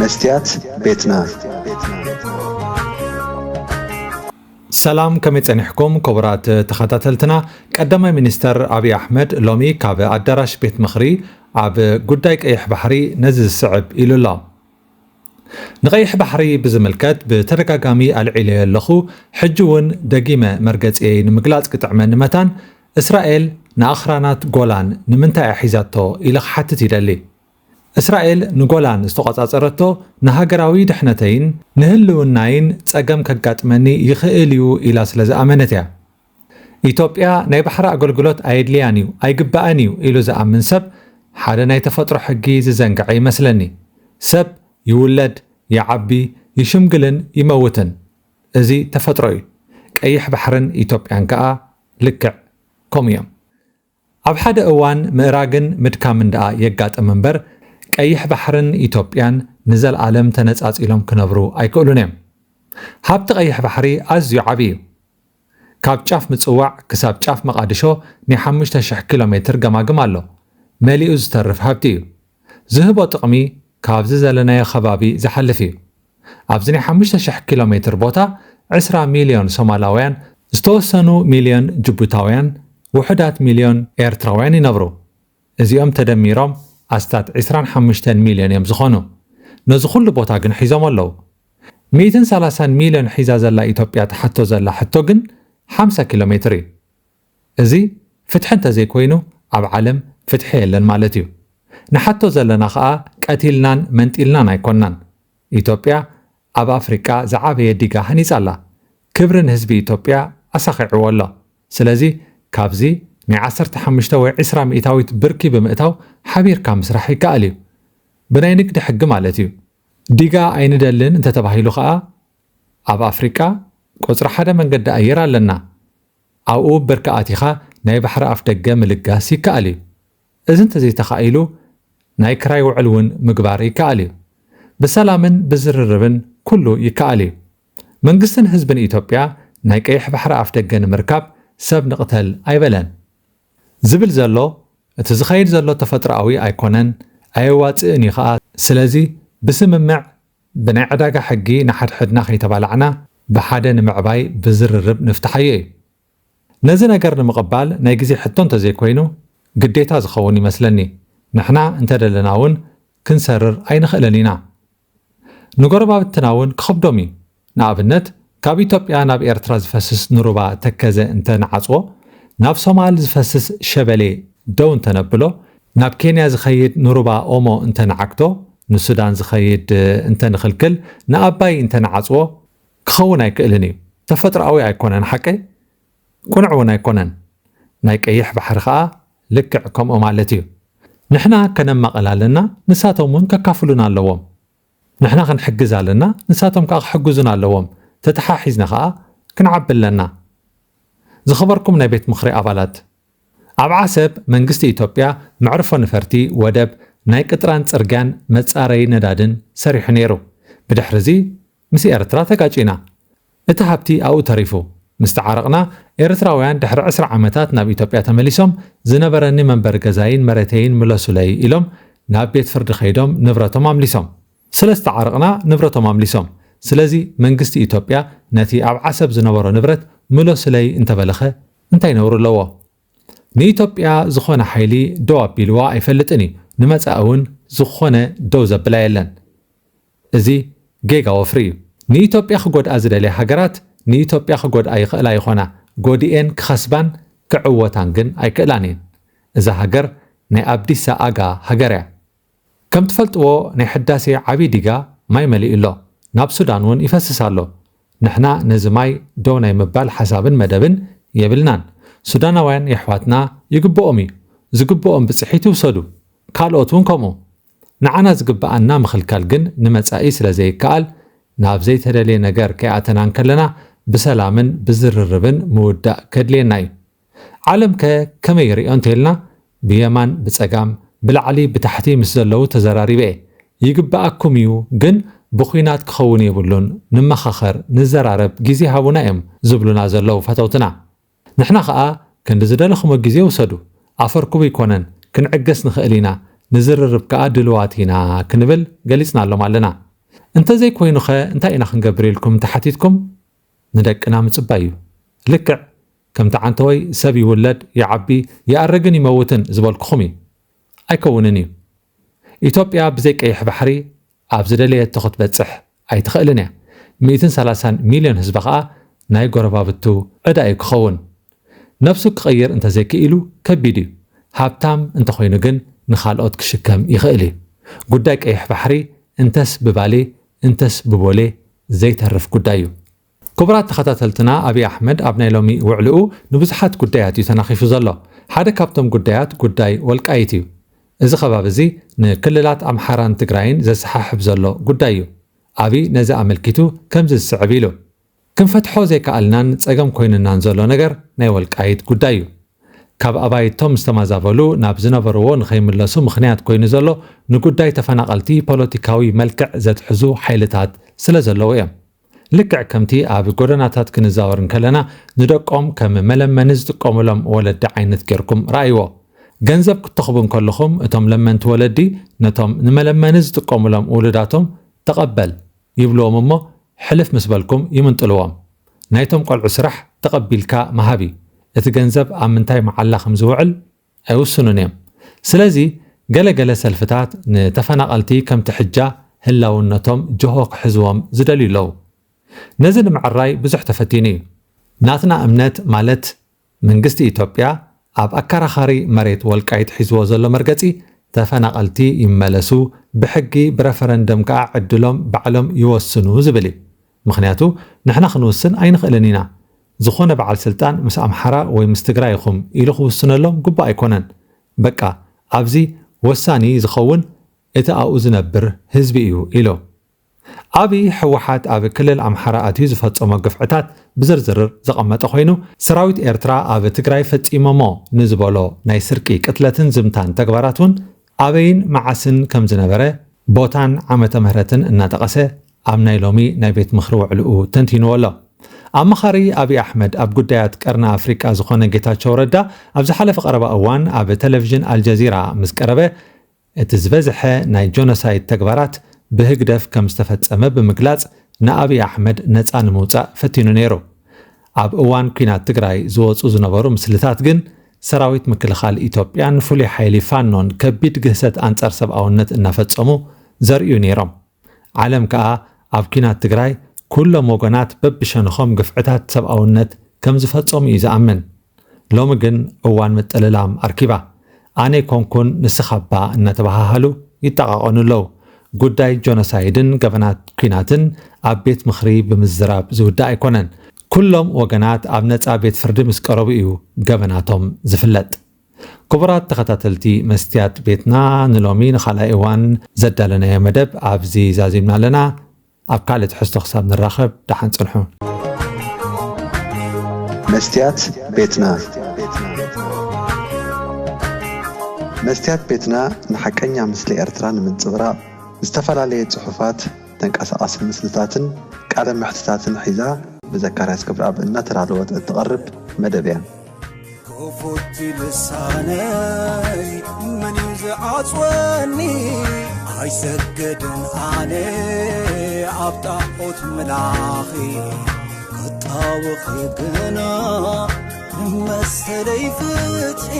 መስትያት ቤትና። ሰላም፣ ከመይ ጸኒሕኩም ክቡራት ተኸታተልትና? ቀዳማይ ሚኒስተር ኣብይ ኣሕመድ ሎሚ ካብ ኣዳራሽ ቤት ምኽሪ ኣብ ጉዳይ ቀይሕ ባሕሪ ነዚ ዝስዕብ ኢሉ ኣሎ። ንቐይሕ ባሕሪ ብዝምልከት ብተደጋጋሚ ኣልዒለዮ ኣለኹ፣ ሕጂ እውን ደጊመ መርገጺየይ ንምግላጽ ክጥዕመኒ መታን፣ እስራኤል ንኣኽራናት ጎላን ንምንታይ እያ ሒዛቶ ኢለ ክሓትት ይደሊ። እስራኤል ንጎላን ዝተቖጻጸረቶ ንሃገራዊ ድሕነተይን ንህልውናይን ጸገም ከጋጥመኒ ይኽእል እዩ ኢላ ስለ ዝኣመነት እያ። ኢትዮጵያ ናይ ባሕሪ ኣገልግሎት ኣየድልያን እዩ፣ ኣይግባእን እዩ ኢሉ ዝኣምን ሰብ ሓደ ናይ ተፈጥሮ ሕጊ ዝዘንግዐ ይመስለኒ። ሰብ ይውለድ፣ ይዓቢ፣ ይሽምግልን ይመውትን። እዚ ተፈጥሮ እዩ። ቀይሕ ባሕርን ኢትዮጵያን ከኣ ልክዕ ከምኡ እዮም። ኣብ ሓደ እዋን ምእራግን ምድካምን ደኣ የጋጥም እምበር፣ ቀይሕ ባሕርን ኢትዮጵያን ንዘልኣለም ተነጻጺሎም ክነብሩ ኣይክእሉን እዮም። ሃብቲ ቀይሕ ባሕሪ ኣዝዩ ዓቢ እዩ። ካብ ጫፍ ምጽዋዕ ክሳብ ጫፍ መቓድሾ ናይ ሓሙሽተ ሽሕ ኪሎ ሜትር ገማግም ኣሎ። መሊኡ ዝተርፍ ሃብቲ እዩ። ዝህቦ ጥቕሚ ካብዚ ዘለናዮ ከባቢ ዝሓልፍ እዩ። ኣብዚ ናይ ሓሙሽተ ሽሕ ኪሎ ሜትር ቦታ ዕስራ ሚልዮን ሶማላውያን፣ ዝተወሰኑ ሚልዮን ጅቡታውያን፣ ውሑዳት ሚልዮን ኤርትራውያን ይነብሩ። እዚኦም ተደሚሮም ኣስታት ዕስራን ሓሙሽተን ሚልዮን እዮም ዝኾኑ። ነዚ ኩሉ ቦታ ግን ሒዞም ኣለዉ። ሚእትን ሰላሳን ሚልዮን ሒዛ ዘላ ኢትዮጵያ ትሓቶ ዘላ ሕቶ ግን ሓምሳ ኪሎ ሜትር እዩ። እዚ ፍትሒ እንተዘይኮይኑ ኣብ ዓለም ፍትሒ የለን ማለት እዩ። ንሓቶ ዘለና ኸኣ ቀቲልናን መንጢልናን ኣይኮናን። ኢትዮጵያ ኣብ ኣፍሪቃ ዝዓበየ ዲጋ ሃኒጻ ኣላ። ክብሪ ንህዝቢ ኢትዮጵያ ኣሳኺዕዎ ኣሎ። ስለዚ ካብዚ ናይ ዓሰርተ ሓሙሽተ ወይ ዕስራ ሚእታዊት ብርኪ ብምእታው ሓቢርካ ምስራሕ ይከኣል እዩ። ብናይ ንግዲ ሕጊ ማለት እዩ። ዲጋ ኣይንደልን እንተተባሂሉ ኸኣ ኣብ ኣፍሪቃ ቁጽሪ ሓደ መንገዲ ኣየር ኣለና። ኣብኡ ብርኪ ኣቲኻ ናይ ባሕሪ ኣፍ ደገ ምልጋስ ይከኣል እዩ። እዚ እንተዘይተኻኢሉ ናይ ክራይ ውዕል እውን ምግባር ይከኣል እዩ። ብሰላምን ብዝርርብን ኩሉ ይከኣል እዩ። መንግስትን ህዝብን ኢትዮጵያ ናይ ቀይሕ ባሕሪ ኣፍ ደገ ንምርካብ ሰብ ንቕተል ኣይበለን። ዝብል ዘሎ እቲ ዝኸይድ ዘሎ ተፈጥሮኣዊ ኣይኮነን፣ ኣየዋጽእን እዩ ኸኣ። ስለዚ ብስምምዕ ብናይ ዕዳጋ ሕጊ ንሓድሕድና ከይተባላዕና ብሓደ ንምዕባይ ብዝርርብ ንፍትሓዮ እዩ። ነዚ ነገር ንምቕባል ናይ ግዜ ሕቶ እንተዘይኮይኑ ግዴታ ዝኸውን ይመስለኒ። ንሕና እንተደለና እውን ክንሰርር ኣይንኽእልን ኢና። ንጎረባብትና እውን ክኸብዶም እዩ። ንኣብነት ካብ ኢትዮጵያ ናብ ኤርትራ ዝፈስስ ንሩባ ተከዘ እንተንዓጽዎ፣ ናብ ሶማል ዝፈስስ ሸበሌ ደው እንተነብሎ፣ ናብ ኬንያ ዝኸይድ ንሩባ ኦሞ እንተንዓግቶ፣ ንሱዳን ዝኸይድ እንተንኽልክል፣ ንኣባይ እንተንዓጽዎ ክኸውን ኣይክእልን እዩ። ተፈጥሮኣዊ ኣይኮነን ሓቀይ? ቅኑዕ እውን ኣይኮነን። ናይ ቀይሕ ባሕሪ ኸኣ ልክዕ ከምኡ ማለት እዩ። ንሕና ከነማቕል ኣለና፣ ንሳቶም እውን ከካፍሉና ኣለዎም። ንሕና ክንሕግዝ ኣለና፣ ንሳቶም ከኣ ክሕግዙና ኣለዎም። ተተሓሒዝና ከኣ ክንዓቢ ኣለና። ዝኸበርኩም ናይ ቤት ምኽሪ ኣባላት፣ ኣብ ዓሰብ መንግስቲ ኢትዮጵያ መዕርፎ ነፈርቲ፣ ወደብ፣ ናይ ቅጥራን ጽርግያን መጻረዪ ነዳድን ሰሪሑ ነይሩ። ብድሕሪ እዚ ምስ ኤርትራ ተጋጪና። እቲ ሃብቲ ኣብኡ ተሪፉ። ምስ ተዓረቕና፣ ኤርትራውያን ድሕሪ ዕስራ ዓመታት ናብ ኢትዮጵያ ተመሊሶም፣ ዝነበረኒ መንበሪ ገዛይን መሬተይን ምለሱለይ ኢሎም ናብ ቤት ፍርዲ ከይዶም ንብረቶም ኣምሊሶም። ስለ ዝተዓረቕና ንብረቶም ኣምሊሶም። ስለዚ መንግስቲ ኢትዮጵያ ነቲ ኣብ ዓሰብ ዝነበሮ ንብረት ምለሱለይ እንተበለኸ እንታይ ነውሪ ኣለዎ? ንኢትዮጵያ ዝኾነ ሓይሊ ደው ኣቢልዋ ኣይፈልጥን እዩ። ንመጻኢ እውን ዝኾነ ደው ዘብላ የለን። እዚ ጌጋ ወፍሪ እዩ። ንኢትዮጵያ ክጎድኣ ዝደልያ ሃገራት ንኢትዮጵያ ክጎድኣ ይኽእላ ይኾና፣ ጎዲኤን ክኸስባን ክዕወታን ግን ኣይክእላን እየን። እዛ ሃገር ናይ ኣብዲሳ ኣጋ ሃገር እያ። ከም ትፈልጥዎ ናይ ሕዳሴ ዓብዪ ዲጋ ማይ መሊኡ ኣሎ፣ ናብ ሱዳን እውን ይፈስስ ኣሎ። ንሕና ነዚ ማይ ደው ናይ ምባል ሓሳብን መደብን የብልናን። ሱዳናውያን የሕዋትና ይግብኦም እዩ፣ ዝግብኦም ብፅሒት ይውሰዱ፣ ካልኦት እውን ከምኡ። ንዓና ዝግብኣና ምኽልካል ግን ንመጻኢ ስለ ዘይከኣል፣ ናብ ዘይተደልየ ነገር ከይኣተና እንከለና ብሰላምን ብዝርርብን ምውዳእ ከድልየና እዩ። ዓለም ከ ከመይ ይርእዮ እንተኢልና፣ ብየማን ብጸጋም፣ ብላዕሊ ብታሕቲ ምስ ዘለዉ ተዘራሪበ እየ። ይግብኣኩም እዩ፣ ግን ብኹናት ክኸውን የብሉን፣ ንመኻኸር፣ ንዘራረብ፣ ግዜ ሃቡና እዮም ዝብሉና ዘለዉ ፈተውትና። ንሕና ኸኣ ክንዲ ዝደለኹሞ ግዜ ውሰዱ፣ ኣፈርኩቡ ይኮነን፣ ክንዕገስ ንኽእል ኢና፣ ንዝርርብ ከኣ ድልዋት ኢና ክንብል ገሊጽናሎም ኣለና። እንተዘይኮይኑኸ እንታይ ኢና ክንገብር ኢልኩም እንተሓቲትኩም፣ ንደቅና ምጽባይ እዩ። ልክዕ ከምቲ ዓንተወይ ሰብ ይውለድ፣ ይዓቢ፣ ይኣርግን ይመውትን ዝበልኩኹም እዩ። ኣይከውንን እዩ። ኢትዮጵያ ብዘይ ቀይሕ ባሕሪ ኣብ ዝደለየቶ ክትበጽሕ ኣይትኽእልን እያ። ሚእትን ሰላሳን ሚልዮን ህዝባ ኸኣ ናይ ጎረባብቱ ዕዳ እዩ ክኸውን። ነብሱ ክቕይር እንተዘይክኢሉ ከቢድ እዩ። ሃብታም እንተኾይኑ ግን ንኻልኦት ክሽከም ይኽእል እዩ። ጉዳይ ቀይሕ ባሕሪ እንተስ ብባሌ እንተስ ብቦሌ ዘይተርፍ ጉዳይ እዩ። ክቡራት ተኸታተልትና፣ ኣብይ ኣሕመድ ኣብ ናይ ሎሚ ውዕልኡ ንብዙሓት ጉዳያት እዩ ተናኺፉ ዘሎ። ሓደ ካብቶም ጉዳያት ጉዳይ ወልቃይት እዩ። እዚ ከባቢ እዚ ንክልላት ኣምሓራን ትግራይን ዘሰሓሕብ ዘሎ ጉዳይ እዩ። ኣብይ ነዚ ኣመልኪቱ ከምዚ ዝስዕብ ኢሉ። ክንፈትሖ ዘይከኣልናን ጸገም ኮይንናን ዘሎ ነገር ናይ ወልቃይት ጉዳይ እዩ። ካብ ኣባይቶም ዝተማዛበሉ ናብ ዝነበርዎ ንኸይምለሱ ምኽንያት ኮይኑ ዘሎ ንጉዳይ ተፈናቐልቲ ፖለቲካዊ መልክዕ ዘትሕዙ ሓይልታት ስለ ዘለዉ እዮም። ልክዕ ከምቲ ኣብ ጎደናታት ክንዛወር እንከለና ንደቆም ከም መለመኒ ዝጥቀሙሎም ወለዲ ዓይነት ጌርኩም ረኣይዎ። ገንዘብ ክትተኽቡ እንከለኹም እቶም ለመንቲ ወለዲ ነቶም ንመለመኒ ዝጥቀሙሎም ውሉዳቶም ተቐበል ይብልዎም እሞ ሕልፍ ምስ በልኩም ይምንጥልዎም። ናይቶም ቆልዑ ስራሕ ተቐቢልካ ምሃብ እዩ። እቲ ገንዘብ ኣብ ምንታይ መዓላ ከም ዝውዕል ኣይውስኑን እዮም። ስለዚ ገለ ገለ ሰልፍታት ንተፈናቐልቲ ከምቲ ሕጃ ህላውነቶም ጅሆ ክሕዝዎም ዝደልዩ ኣለዉ። ነዚ ንምዕራይ ብዙሕ ተፈቲኑ እዩ። ናትና እምነት ማለት መንግስቲ ኢትዮጵያ ኣብ ኣከራኻሪ መሬት ወልቃይት ሒዝዎ ዘሎ መርገጺ ተፈናቐልቲ ይመለሱ፣ ብሕጊ ብረፈረንደም ከኣ ዕድሎም ባዕሎም ይወስኑ ዝብል እዩ። ምኽንያቱ ንሕና ክንውስን ኣይንኽእልን ኢና። ዝኾነ በዓል ስልጣን ምስ ኣምሓራ ወይ ምስ ትግራይ ኢኹም ኢሉ ክውስነሎም ግቡእ ኣይኮነን። በቃ ኣብዚ ወሳኒ ዝኸውን እቲ ኣብኡ ዝነብር ህዝቢ እዩ ኢሉ። ኣብይ ህወሓት ኣብ ክልል ኣምሓራ ኣትዩ ዝፈጸሞ ግፍዕታት ብዝርዝር ዘቐመጠ ኮይኑ፣ ሰራዊት ኤርትራ ኣብ ትግራይ ፈጺሞሞ ንዝበሎ ናይ ስርቂ፣ ቅትለትን ዝምታን ተግባራት እውን ኣበይን መዓስን ከም ዝነበረ፣ ቦታን ዓመተ ምህረትን እናጠቐሰ ኣብ ናይ ሎሚ ናይ ቤት ምኽሪ ውዕልኡ ተንቲንዎ ኣሎ። ኣማኻሪ ኣብይ ኣሕመድ ኣብ ጉዳያት ቀርኒ ኣፍሪቃ ዝኾነ ጌታቸው ረዳ ኣብ ዝሓለፈ ቀረባ እዋን ኣብ ቴሌቪዥን ኣልጀዚራ ምስ ቀረበ፣ እቲ ዝበዝሐ ናይ ጆኖሳይድ ተግባራት ብህግደፍ ከም ዝተፈጸመ ብምግላጽ ንኣብይ ኣሕመድ ነጻ ንምውጻእ ፈቲኑ ነይሩ። ኣብ እዋን ኲናት ትግራይ ዝወጹ ዝነበሩ ምስልታት ግን ሰራዊት ምክልኻል ኢትዮጵያን ፍሉይ ሓይሊ ፋኖን ከቢድ ግህሰት ኣንጻር ሰብኣውነት እናፈጸሙ ዘርእዩ ነይሮም። ዓለም ከኣ ኣብ ኲናት ትግራይ ኩሎም ወገናት በብሸነኾም ግፍዕታት ሰብኣውነት ከም ዝፈጸሙ እዩ ዝኣምን። ሎሚ ግን እዋን ምጥልላም ኣርኪባ። ኣነ ኣይኮንኩን ንስኻ እባ እናተበሃሃሉ ይጠቓቐኑ ኣለዉ። ጉዳይ ጆኖሳይድን ገበናት ኲናትን ኣብ ቤት ምኽሪ ብምዝራብ ዝውዳእ ኣይኮነን። ኩሎም ወገናት ኣብ ነጻ ቤት ፍርዲ ምስ ቀረቡ እዩ ገበናቶም ዝፍለጥ። ክቡራት ተኸታተልቲ መስትያት ቤትና፣ ንሎሚ ንኻልኣይ እዋን ዘዳለናዮ መደብ ኣብዚ ዛዚምና ኣለና። ኣብ ካልእ ትሕዝቶ ክሳብ ንራኸብ ደሓን ጽንሑ። መስትያት ቤትና። መስትያት ቤትና ንሓቀኛ ምስሊ ኤርትራ ንምንጽብራቕ ዝተፈላለየ ጽሑፋት፣ ተንቀሳቓሲ ምስልታትን ቃለ መሕትታትን ሒዛ ብዘካርያስ ክብረኣብ እናተዳለወት እትቐርብ መደብ እያ። ክፉት ልሳነይ መን እዩ ዝዓጽወኒ? ኣይሰግድን ኣነ ኣብ ጣዖት ምላኺ፣ ክጣወኺ ግና ንመሰለይ ፍትሒ።